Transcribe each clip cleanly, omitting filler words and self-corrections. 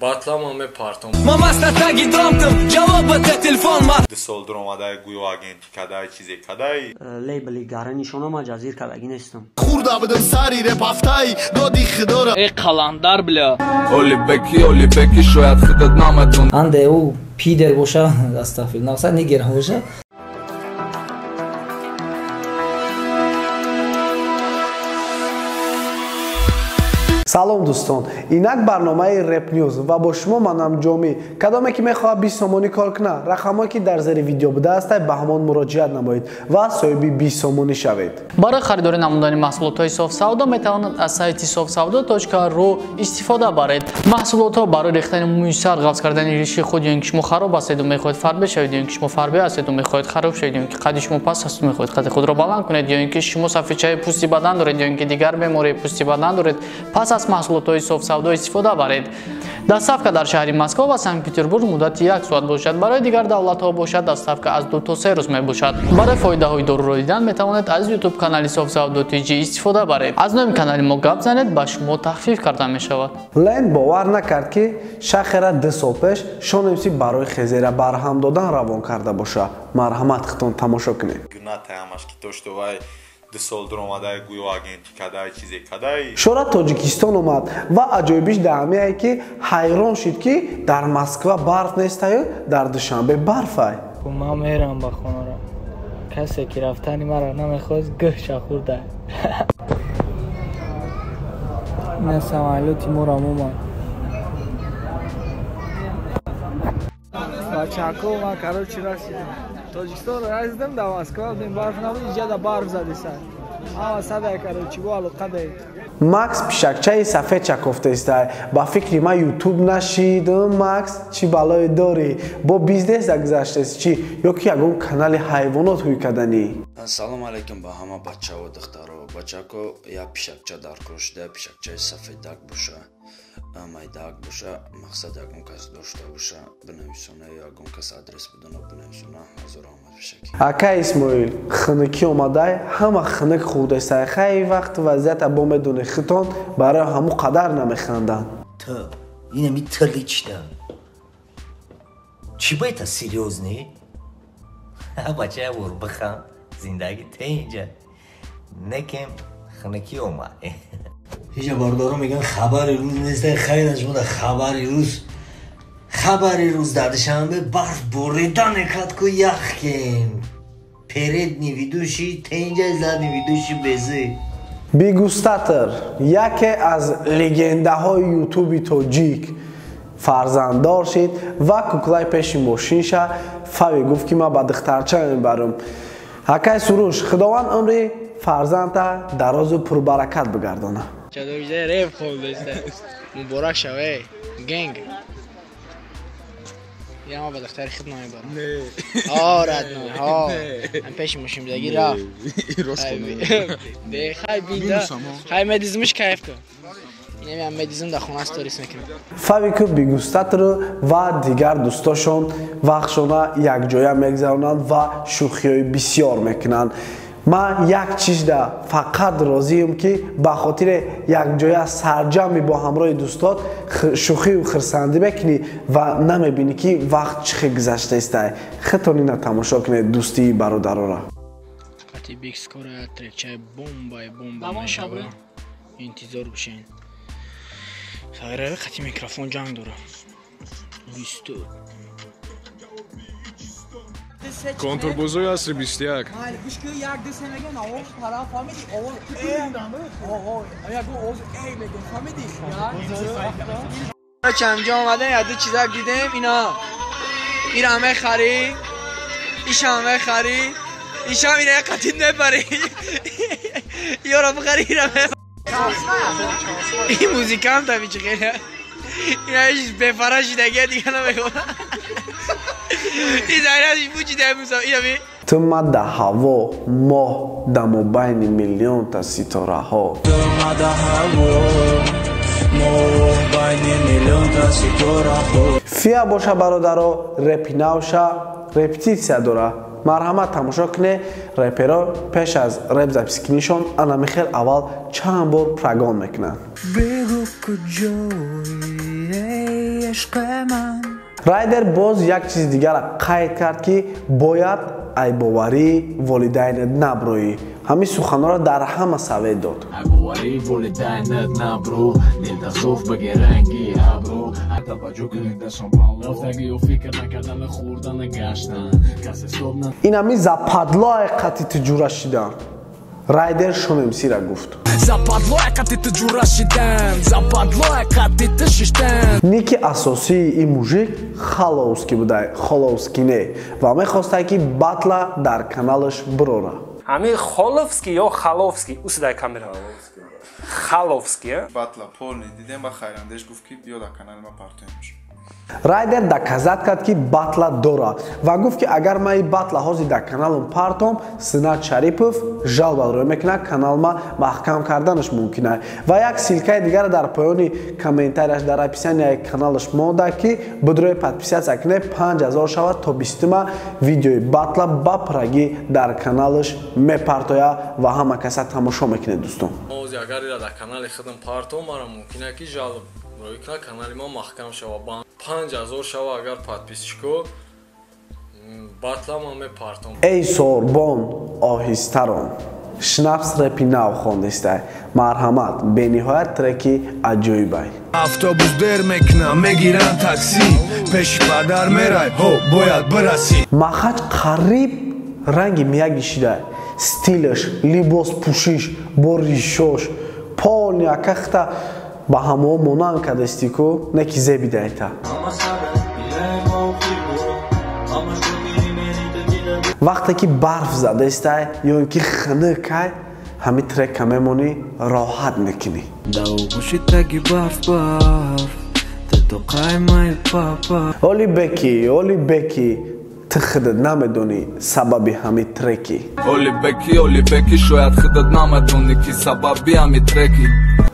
Батлама мепартом. Ду сол дуромадай гӯё агенти кадай чизе кадай. Лейбли гара нишонама ҷазир кадаги нестам. Хурда будам сари репафтай доди худора. Э қаландар бля. Олибеки, Олибеки шояд худат намедон. Анде ӯ пидер боша, астағфируллоҳ, нақсад нигер боша. Салом дӯстон, инак барномаи Rap News ва бо шумо манам Ҷомӣ. Кадоме ки мехоҳад 20 сомонӣ кор кунад, рақамҳое ки дар зери видео будааст, ба ҳамон муроҷиат намоед ва соҳиби 20 сомонӣ шавед. Барои харидорӣ намудани маҳсулотҳои софсавдо метавонад аз сайти sofsavdo.ru истифода баред. Маҳсулотҳо барои рехтани мӯи сар, ғафз кардани риши худ ё ин ки шумо хароб ҳастеду мехоҳед фарбе шавед, ё ин ки шумо фарбе ҳастеду мехоҳед хароб шавед, ё ин ки қади шумо паст асту мехоҳед қади худро баланд кунед, ё ин ки шумо сафедчаи пӯсти бадан доред, ё ин ки дигар бемории пӯсти бадан доред, пас аз маҳсулотҳои софсавдо истифода баред. Доставка дар шаҳри Москва ва Санкт-Петербург муддати 1 соат бошад. Барои дигар давлатҳо бошад доставка аз 2 то 3 рӯз мебошад. Барои фоидаҳои доруро дидан метавонед аз YouTube канали Софсавдо TG истифода баред. Аз номи канали мо гап занед, ба шумо тахфиф карда мешавад. Лен бовар накард, ки шахера 2 сол пеш Шон МС барои хезера барҳам додан равон карда боша. Марҳамат, хитон тамошо кунед. Гуната ҳамаш ки то что вай ду сол дуромадай гӯё агенти кадай чизе кадай. Шора Тоҷикистон омад ва аҷоибиш дар ҳамияе, ки ҳайрон шуд, ки дар Москва барф нестаю дар Душанбе барфай. Ман мерам ба хонара. Касе ки рафтани маро намехост, гӯша хӯрда. Ина самолёти морам омад. Бачако, ман короче расидам. Тоҷикистон расидам, дар Москва будем, барф набуд, инҷа да барф задиса. Ҳама садай короче, бо алоқа даед. Макс пишакчаи сафед чакофтаистай. Ба фикри ман ютуб нашидам. Макс, чӣ балое дорӣ? Бо бизнес гузаштаст чӣ ё ки ягон канали ҳайвонот ҳуй карданӣ? Салом алейкум ба ҳама бачаҳо, духтаро. Бачако, як пишакча дар кор шуда, пишакчаи сафедак боша, майдаак боша, мақсад ягон кас дошта боша, бинависона, ё ягон кас адрес бидона, бинависона. Ҳазор омад пишаки. Ака Исмоил, хунукӣ омадай, ҳама хунук хӯрдастай. Хай, вақт вазъията бо медони, хитон барои ҳамун қадар намеханданд. Ту инами ту лично чӣ ба это серьёзный? Бача, як бор биханд, зиндагӣ тенҷа некем, хунукӣ омад. Ҳеҷа бародаро мегӯянд хабари рӯз нест, хайр аз шумо хабари рӯз. Хабари рӯз: дар Душанбе барф борида мекард ку, ях кен. Передний ведущий тенҷа, задний ведущий безы. Бигустатор, яке аз легендаҳои ютуби тоҷик, фарзанддор шид ва куклаи пеши мошинша Фави гуфт, ки ман ба духтарча мебарам. Акай Суруш, Худованд умри фарзанда дарозу пурбаракат бигардона. Чадовиҷа реп хондаста. Муборак шаве, генг. Я ма ба духтари худ намебарам. Ҳо, родной, ҳо. Ам пеши мошин бидаги рафт. Бе, хай бинда. Хай медизмиш, кайф кун. Инами медизм, дар хона сторис мекунам. Фавику, Бигустатору ва дигар дӯстошон вақтшона якҷоя мегзаронанд ва шӯхиҳои бисёр мекунанд. Ман як чизда фақат розием, ки ба хотири якҷоя сарҷамъи бо ҳамроҳи дӯстот шӯхию хирсандӣ мекунӣ ва намебинӣ, ки вақт чӣ хел гузашта истай. Хитон ина тамошо кунед дӯстии бародарора. Қати бик скоро як трекчаи бомбаи бомба мешава. Интизор бошед. Сағирави қати микрофон ҷанг дора. Бисту. Контрбозои асри 21. Гӯш ки, як ду се мегӯм, овоз тараф, фаҳмидӣ? Овоз ягон овоз э мегӯм, фаҳмидӣ? Чамҷо омадем, як ду чизак дидем, ина ира мехарӣ, ишам мехарӣ, ишам ира як қатид мебарӣ, ёра бихарӣ, ира ин музикант ами чӣ хеле ина бефара шидагия, дига намехонам. Ту ма да ҳаво моҳ да мобайни миллионта ситораҳо. Фия боша, бародаро, репи навша репетитсия дора. Марҳамат, тамошо куне. Реперо пеш аз реп запись кунишон ана михел аввал чанд бор прогон мекунанд. Бегу куҷоӣ. Райдер боз як чизи дигарро қайд кард, ки бояд айбоварии волидайнат наброӣ. Ҳамин суханҳоро дар ҳама совет дод. Айбоварии волидайнат набро, дилдасоф багеранги абро, таваҷҷӯҳ кунед дашон рафтагию фикр накардана хӯрдана гаштан кас ҳисоб на. Ин ҳамин западлои қати тиҷура шидан. Райдер Шонемсира гуфт. Западлоя қати тиҷура шидан, западлоя қати ту шиштан. Ники асосии ин мужик Халовский буда, Холовский не, ва мехостад, ки батла дар каналаш бирора. Ҳамин Холовский ё Халовский усидай камера. Халовский. Батла полный дидем, ба хайрандеш гуфт, ки биё дар канали ма партоемш. Райдер доказать кард, ки батла дорад, ва гуфт, ки агар ман ин батла ҳозир дар каналам партом, Синат Шарипов жалоба рӯй мекунад, каналма маҳкам карданаш мумкин аст. Ва як ссылка и дигара дар поёни комментарияш, дар описания и каналаш монда, ки бидрои подписаться кунед, 5000 шавад, то 20-ма видеои батла ба пуррагӣ дар каналаш мепартояд ва ҳама каса тамошо мекунед, дӯстон. Агар ира дар канали худам партом, мара мумкин ки жалоба рӯй кунад, канали ма маҳкам шава. 5000 шава агар подписчик о, батла ман мепартом. Эй сорбон, оҳистарон. Шнапс репи нав хондистай. Марҳамат, бениҳоят треки аҷоибай. Автобус дер мекунам, мегирам такси, пеши падар мерай, ҳо бояд бирасӣ. Махач қариб ранги Мияги шидай. Стилаш, либос пӯшиш, бо ришош полный акахта ба ҳамоҳо монанд кардасти ку, не ки зебидайта. Вақте ки барф задастай ё ин ки хунукай, ҳамин трека мемонӣ, роҳат мекунӣ. Оли беки, оли беки, ту худат намедонӣ сабаби ҳамин треки. Оли беки, оли беки, шояд худат намедонӣ, ки сабаби ҳамин треки.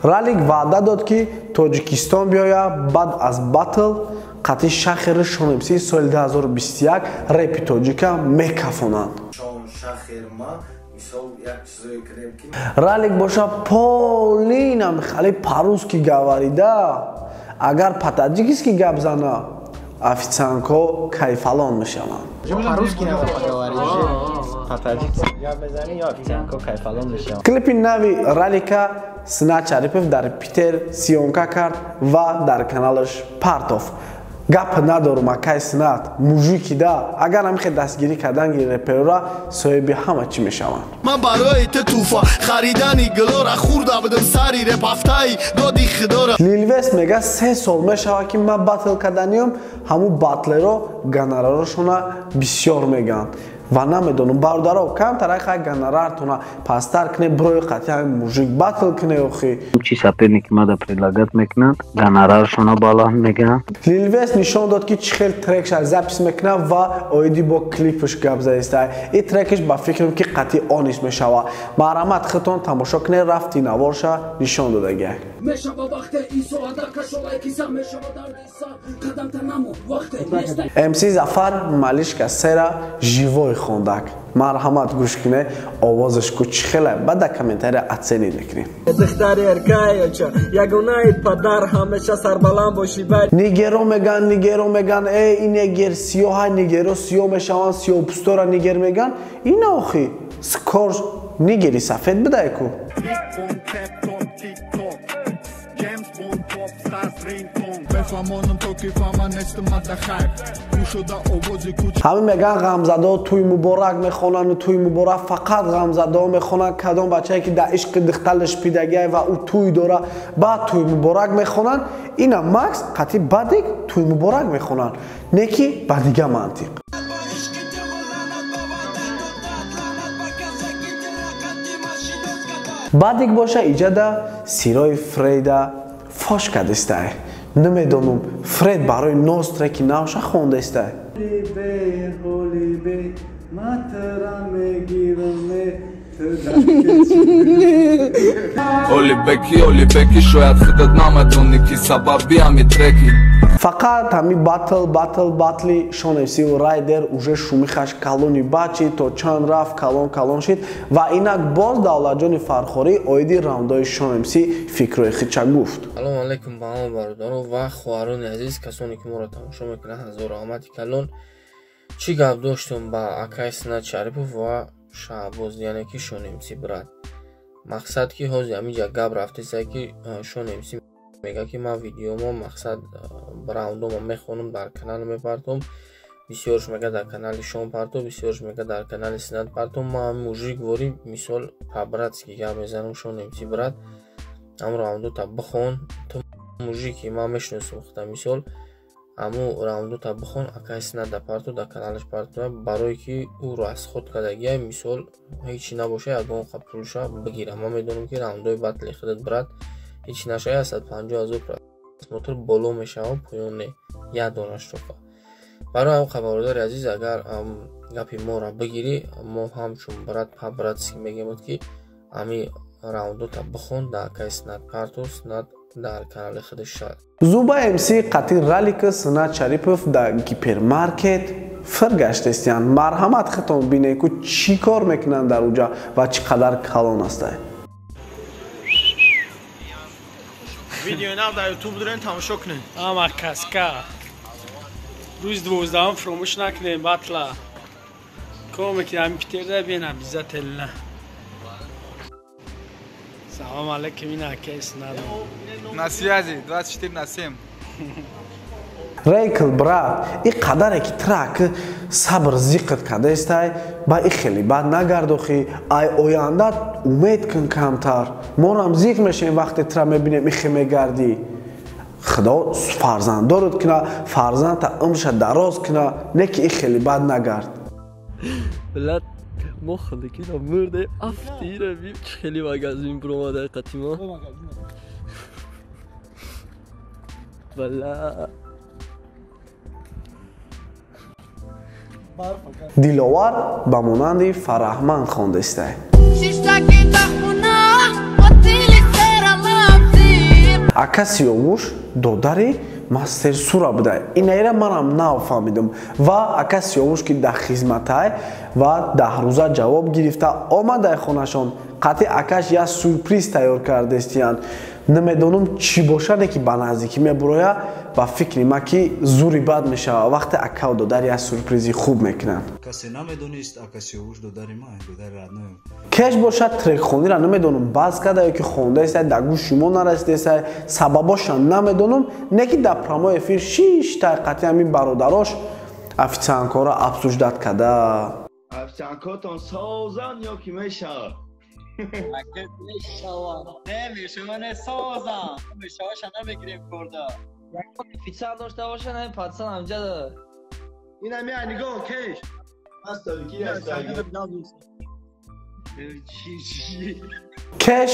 Ралик ваъда дод, ки Тоҷикистон биёяд баъд аз батл қатъи Шахери Шонемси соли 2021 репи тоҷика мекафонанд. Ралик боша полинам хали по-русски говорит, агар по-таджикски гап зана, официантко кайфалон мешаванд. По-русски надо поговорить. По-таджикски гап мезанӣ ё официантко кайфалон мешаванд. Клипи нави Ралика Синат Шарипов дар Питер съёмка кард ва дар каналаш партов. Гап надорум, акай Синат, мужики да, агар ҳамихе дастгирӣ кардан гири реперора, соҳиби ҳама чӣ мешаванд. Ман барои ту туфа харидани гилора хӯрда будам, сари репафтаи доди худора. Лилвес мега, 3 сол мешавад, ки ман батл карданиём, ҳамун батлеро гонорарошона бисёр мегӯянд ва намедонам, бародаро, камтар хай гонорартона пасттар кне, брои қатъи ҳамин мужик батл кне охи. Чи соперник мада предлагать мекунанд, гонораршона баланд мегӯянд. Лилвес нишон дод, ки чӣ хел трекша запись мекунад ва оиди бо клипш гап заиста. Ин трекаш ба фикрам, ки қатъи онис мешавад. Марҳамат, худтон тамошо кунед, рафти наворша нишон додагиак. Мешава вақте исоада кашолай киса мешава дарди сар қадамта намо вақте неста. МС Зафар Малишка сера живой хондак. Марҳамат, гӯш куне, овозаш ку чӣ хеле, баъд дар комментария оценить мекунем. Духтари эркаёча ягонаи падар, ҳамеша сарбаланд бошӣ бар. Нигеро меган, нигеро меган, э ин негер сиёҳа, нигеро сиёҳ мешаванд, сиёҳпӯстора нигер меган. Ина охи скорж нигери сафед бидай ку. Бефаҳмонам то ки фаҳма нестам мада хайр кушода овози кӯч. Ҳамин меган, ғамзадао тӯй муборак мехонану тӯй муборак фақат ғамзадао мехонанд. Кадом бачае ки дар ишқи духталаш пидагиай ва ӯ тӯй дора, баъд тӯй муборак мехонанд. Ина Макс қатъи бадик тӯй муборак мехонанд, не ки ба дига мантиқ. Бадик боша иҷада сирои Фрейда фош кардистай. Намедонам, Фред барои ноз треки навша хондастай. Оли беки, оли беки, шояд худат намедонӣ, ки сабаби ҳамин треки. Фақат ҳами батл батл батли Шон МС ва Райдер уже шумихаш калони бачи то чанд рафт калон калон шид ва инак боз Давлатҷони Фархорӣ оиди раундҳои Шон МС фикрҳои худша гуфт. Салому алайкум ба ҳама бародарон ва хоҳарони азиз, касоне ки моро тамошо мекунанд, ҳазор раҳмати калон. Чӣ гап доштум ба акай Синат Шарипов ва Шаҳбоз, яъне ки Шон МС брат. Мақсад ки ҳозир ҳаминҷа гап рафтеса ки Шон МС мега ки ман видеомо мақсад раундомо мехонам, дар канал мепартом. Бисёрш мега дар канали Шон парто, бисёрш мега дар канали Синат парто. Ман мужик ворӣ мисол по-братски гап мезанам, Шон МС брат, ҳам раундота бихон, ту мужики ман мешиносам худа, мисол ҳаму раундота бихон, акай Синат да парто, дар каналаш парто, барое ки ӯ расход кардагия, мисол ҳечи набоша ягон қа пулша бигира. Ман медонам ки раундои батли худат брат ҳеч нашая 150 000 просмотр боло мешава, поён не, як дона штока. Барои ҳам бародари азиз, агар гапи моро бигирӣ, мо ҳамчун брат по-братски мегӯем ки ҳами раундота бихон, дар акай Синат парто, Синат дар канали худаш. Зуба МС қати ралика Синат Шарипов дар гипермаркет фир гаштестиянд. Марҳамат, худтон бинед ку чӣ кор мекунанд дар уҷа ва чӣ қадар калон астанд. Видеои нав дар ютуб дорем, тамошо кунед. Ама каска. Рӯзи 12-ум фуромӯш накунем батла. Кор мекунем ҳамин Питерда бинам обязательно. Салом алейкум, ина акай Синат. На связи 24/7. Рейкл брат, и қадаре ки трак сабр зиқат кардестай, ба и хеле бад нагардохӣ, ай оянда умед кун камтар. Морам зиқ мешем вақте тра мебинем ихе мегардӣ. Худо фарзанддорот куна, фарзандта умрша дароз куна, не ки и хеле бад нагард. Блядь, мо хандакиро мурдем, афтира бим, чӣ хеле магазин буромадай қатима. Бала. Диловар ба монанди Фараҳманд хондестай. Ака Сиёвуш додари мастер Сура будай. Инаира манам нав фаҳмидам. Ва ака Сиёвуш ки дар хизматай ва 10 рӯза ҷавоб гирифта омадай хонашон, қатъи акаш як сюрприз тайёр кардестиянд. Намедонам чӣ бошаде ки ба наздикӣ мебуроя, ба фикри ма ки зури бад мешавад вақте акав додар як сюрпризи хуб мекунанд. Касе намедонист, ака Сиёвуш додари ман, додари родноем. Кеш бошад трекхониро намедонам баз карда ё ки хондаеста, дар гӯши шумо нарасидаеста, сабабоша намедонам, не ки дар прямой эфир шишта қатъи ҳамин бародарош официанткора обсуждать карда. Официанткотон созан ё ки мешавад? Кеш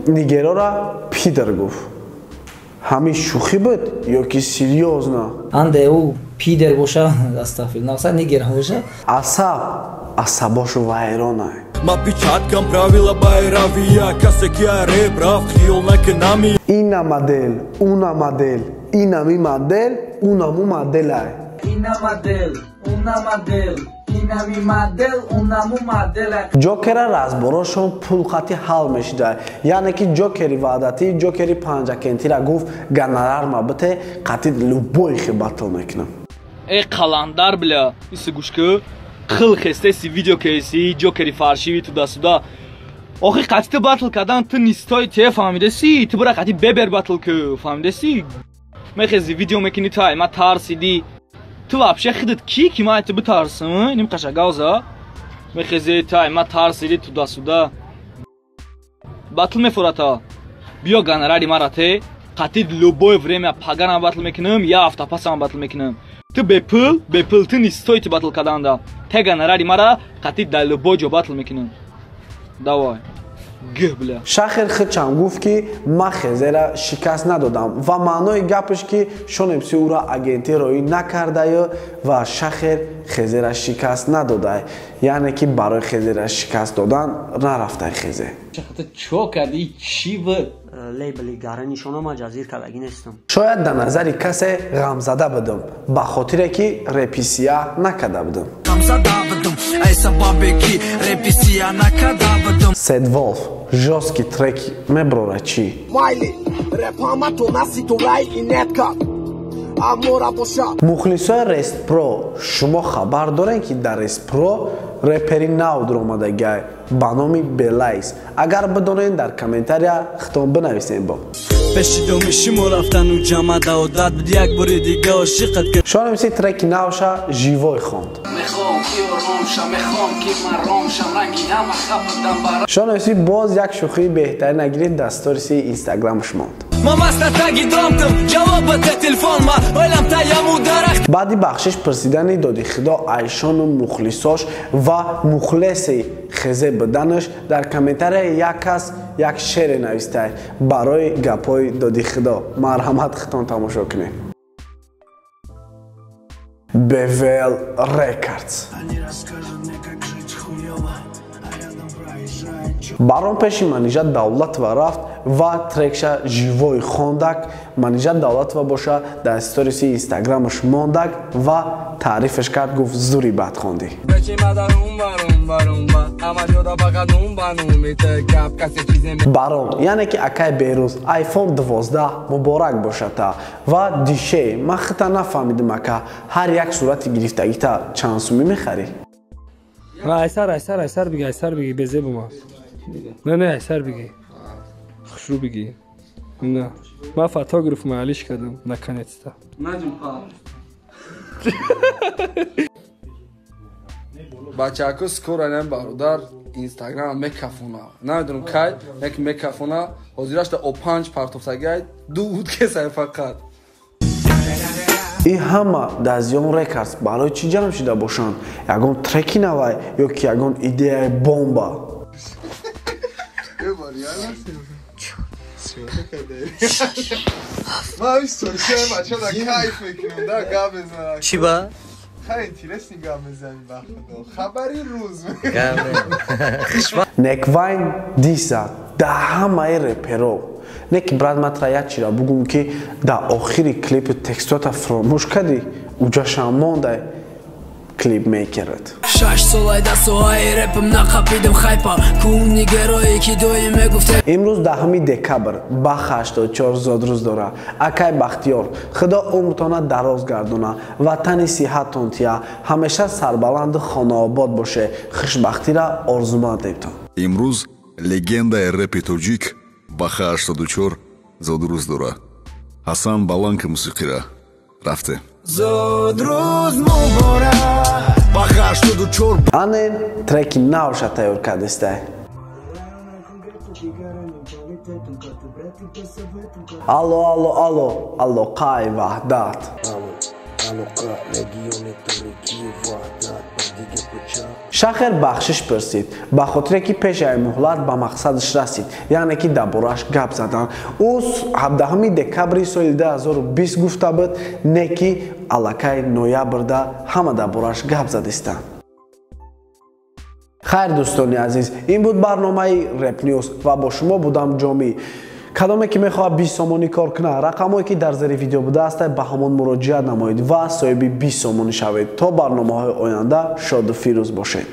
нигерора пидр гуфт. Ҳамин шӯхӣ буд ё ки серьёзно? Анде ӯ пидер боша, астағфируллоҳ, мақсад нигер боша. Асаб асабошу вайронай. Ма печаткам правила байравия, касе ки аре прав хиёл накунами. Ина модел, уна модел, инами модел, унаму моделай. Ина модел, уна модел, инами модел, унаму моделай. Ҷокера разборошон пулқати ҳал мешидай. Яъне ки ҷокери ваъдатӣ, ҷокери панҷакентира гуфт гонорар ма бите, қатъи любой хи батл мекунам. Э қаландар бля, иси гӯшкӣ хил хестеси видео кеси, ҷокери фаршиви туда-сюда. Охи қатъи ту батл кардан ту нистои те фаҳмидаси, ту бира қатъи бебер батл ку, фаҳмидаси? Мехези видео мекунӣ ту ай ма тарсиди. Ту вообще худат ки ки ман ту битарсам, ним қашагавза. Мехези ту ай ма тарсиди туда-сюда. Батл мефурата. Биё гонорари мара те, қатъи любое время паганам батл мекунам, я ҳафта пасам батл мекунам. Ту бепул, бепул ту нистои ту батл карданда. Те гонорари мара қатъи дар любой ҷо батл мекунам. Давай. Гӯ бля. Шахер хичам гуфт ки ман хезера шикаст надодам ва маънои гапаш ки Шон МС ӯро агентӣ роӣ накардаю ва Шахер хезера шикаст надодай. Яъне ки барои хезера шикаст додан нарафтай хезе. Ту чо кардӣ? Чӣ буд? Лейбли гаранишона ма ҷазир кардагӣ нестам. Шояд дар назари касе ғамзада будам, ба хотире ки реписия накарда будам. Сед Волф жёсткий трек меброра чӣ? Майли репамато наситораи инетка амора боша. Мухлисои Рестпро, шумо хабар дорем, ки дар Рестпро репери нав дуромадагиай ба номи Белайс. Агар бидонед, дар комментария хитон бинависем. Бо пеши доми шумо рафтану ҷамада одат буд, як бори дига ошиқат. Шонамси треки навша живой хонд. Мехоҳам ки ором шам, мехоҳам ки ман ром шам, ранги ҳама хафадам бара. Шонамси боз як шӯхии беҳтарин нагирифт, дар сториси инстаграмаш монд. Баъди бахшиш пурсидани доди худо айшону мухлисош ва мухлиси хезе буданаш, дар комментария як кас як шере навистай барои гапҳои доди худо. Марҳамат, хитон тамошо кунед. Бевел Рекордс барон пеши Манижа Давлатова рафт ва трекша живой хондак. Манижа Давлатова боша дар сториси инстаграмаш мондак ва таърифаш кард, гуфт: «Зури бад хондӣ». Барон, яъне ки акай Берӯз, iPhone 12 муборак бошата. Ва дише ман хита нафаҳмидим, ака, ҳар як сурати гирифтагита чанд сумӣ мехарӣ? Айсар, айсар, айсар биги, айсар биги, безебума. Не, не, айсар биги. Хушрӯ биги. Не. Ман фотограф маалиш кардам, наконец-то. Бачако, скоро нем бародар инстаграм мекафона. Намедонам кай, як мекафона. Ҳозираш да о5 партофтагай, ду буд кесай фақат. Ин ҳама дар Зиён Рекордс барои чӣ ҷамъ шуда бошанд? Ягон треки навай ё ки ягон идеяи бомба? Чӣ ба? Неквайн диса да ҳамаи реперо. Не ки, брат, матра як чира бугум, ки дар охири клипи текстота фуромӯш кардӣ, уҷашам мондай клипмейкерат. Шаш солай да соҳаи репм нақапидим хайпа куни герое ки доим мегуфте. Имрӯз 10 декабр, Баха 84 зодрӯз дора. Акай Бахтиёр, худо умртона дароз гардона, ватани сиҳаттон тия, ҳамеша сарбаланду хонаобод боше. Хушбахтира орзумандемтон. Имрӯз легендаи репи тоҷик Баха 84 зодрӯз дора. Ҳасан, баланка мусиқира. Рафте. Зодрӯз муборак, Баха 84. Анен треки навша тайёр кардистай. Алло, алло, алло, алоқаи ваҳдат. Шахер бахшиш пурсид, ба хотире ки пешаи муҳлат ба мақсадаш расид, яъне ки дар бораш гап задан. Ӯ 17 декабри соли 2020 гуфта буд, не ки аллакай ноябрда ҳама дар бораш гап задистанд. Хайр, дӯстони азиз, ин буд барномаи Репнюс ва бо шумо будам Ҷомӣ. Кадоме ки мехоҳад 20 сомонӣ кор кунад, рақамҳое ки дар зери видео будааст, ба ҳамон муроҷиат намоед ва соҳиби 20 сомонӣ шавед. То барномаҳои оянда шоду фирӯз бошед.